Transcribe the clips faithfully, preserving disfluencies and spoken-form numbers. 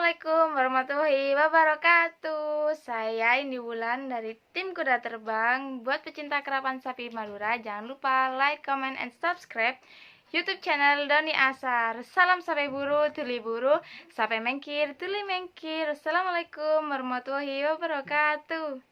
Assalamualaikum warahmatullahi wabarakatuh. Saya Indi Wulan dari tim Kuda Terbang. Buat pecinta kerapan sapi Madura, jangan lupa like, comment, and subscribe YouTube channel Doni Asar. Salam sape buru, duli buru, sape mengkir, duli mengkir. Assalamualaikum warahmatullahi wabarakatuh.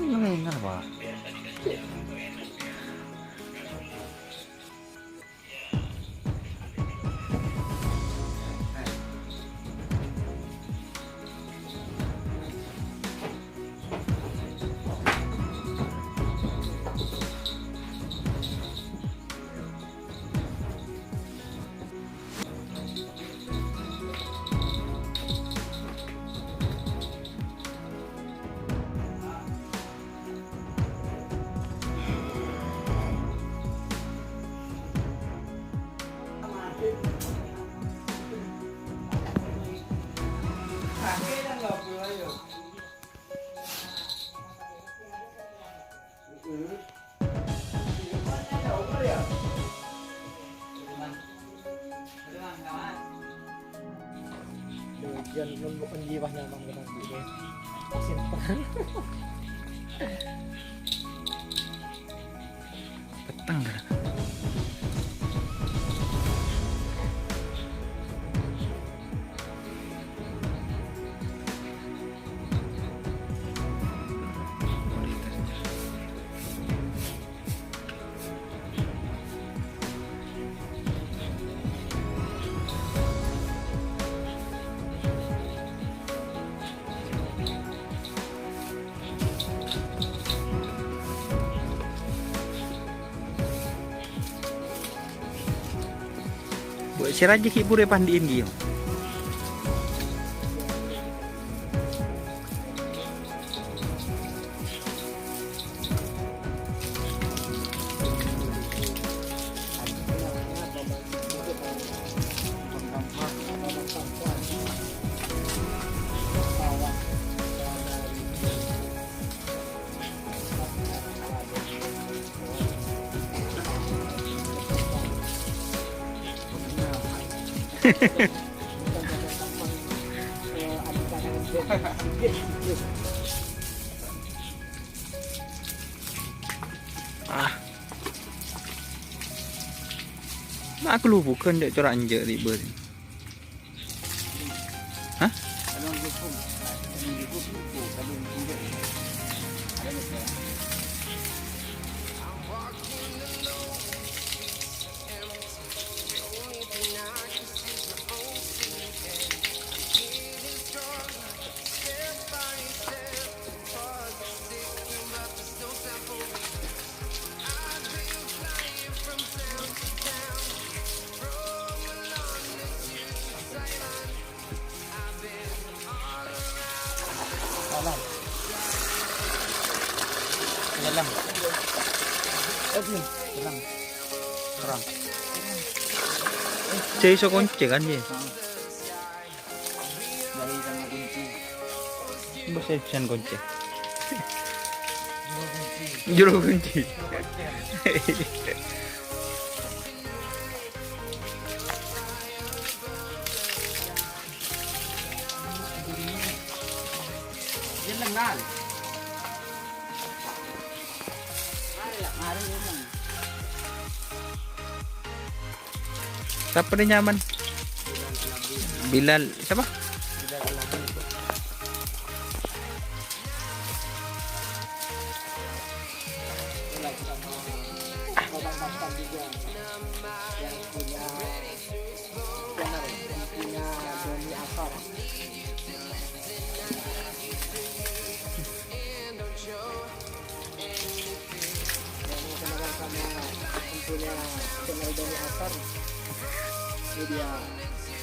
Ini ngeler, Pak. Duh, jan nunjukan jiwa nyaman dengan gue. Simpan. Peteng, kan? Bu, sè rajâ ghi' buru èpandi'in ghi', yo. Ah. Ma' kalubugân cè' cora' enjâ' ribâ. Hah? Salam. Salam. Salam. Salam. Jâ' iso koncè, kan, yâ? Dari sama kunci. Bâsa bisa koncè. Juru kunci. Juru kunci. Sapa nè nyamana? Bilal, sapa? Yang kenal sama yang punya channel Doni Asar, ini dia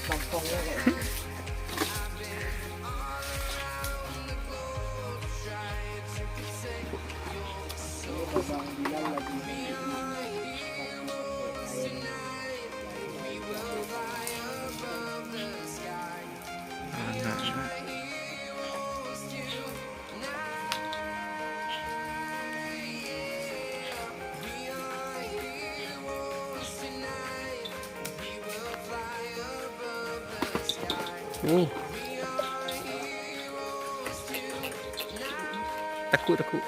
kampungnya kayaknya. Uh. Teggu', teggu'.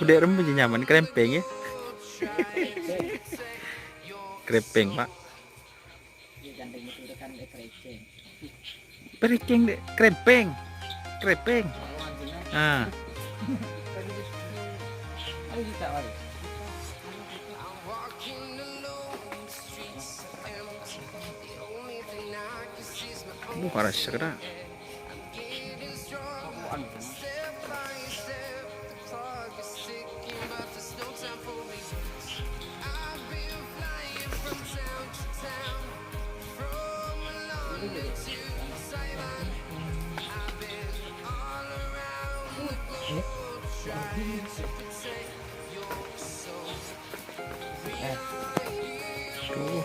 Budhe' remma jâ' nyaman, krempeng, yâ. Krempeng, Pak. Krempeng, Dek. Krempeng. Ah. Buh, karasa kena. Eh. Aduh.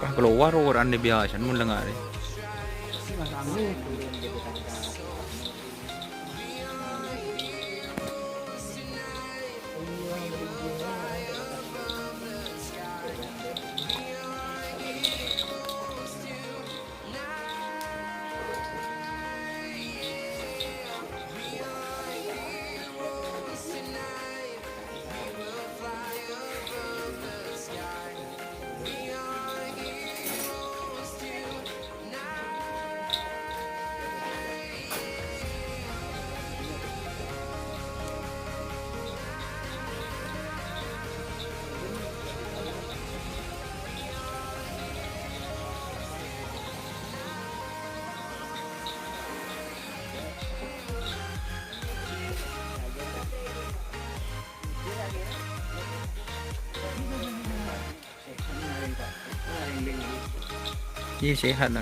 Pas kalowar, rowa andi' biyasana mon lengnga' rè. Iyâ, sehat lah.